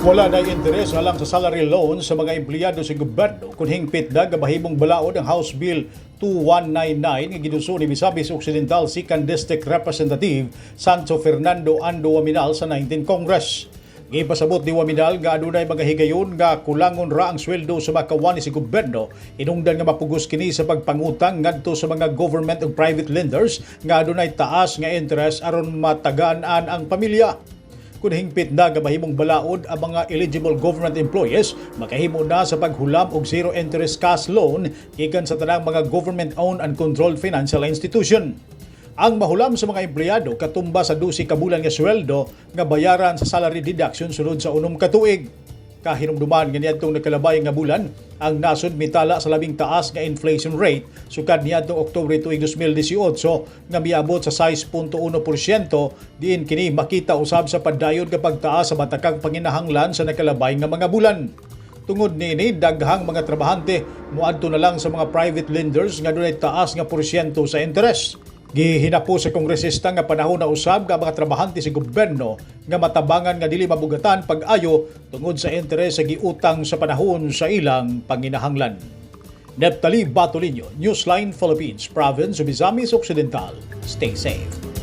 Wala na interes alang sa salary loan sa mga empleyado sa gobyerno kung hingpit na nga mahimong balaod ang House Bill 2199 nga giduso ni Misamis Occidental 2nd District Representative Sancho Fernando Ando Oaminal sa 19 Congress. Gipasabot ni Oaminal nga adunay mga higayon nga kulangon ra ang sweldo sa mga kawani sa gobyerno hinungdan nga mapugos kini sa pagpangutang ngadto sa mga government ug private lenders nga adunay taas nga interest aron matagaan ang pamilya. Kung hingpit na nga mahimong balaod, ang mga eligible government employees makahimo na sa paghulam og zero interest cash loan gikan sa tanang mga government-owned and controlled financial institution. Ang mahulam sa mga empleyado katumba sa 12 ka bulan nga sweldo nga bayaran sa salary deduction sulod sa 6 ka tuig. Kahinumduman nga niadtong nakalabay nga bulan, ang nasod mitala sa labing taas nga inflation rate sukad niadtong Oktubre tuig 2018 nga miabot sa 6.1%, diin kini makita usab sa padayon nga pagtaas sa batakang panginahanglan sa nakalabay nga mga bulan. Tungod niini, daghang mga trabahante moadto na lang sa mga private lenders nga dunay taas nga porsyento sa interes. Gihinapo sa kongresista nga panahon na usab nga mga trabahante sa gobyerno nga matabangan nga dili mabugatan pag-ayo tungod sa interes sa giutang sa panahon sa ilang panginahanglan. Neptali Batolino, Newsline Philippines, Province of Misamis Occidental. Stay safe.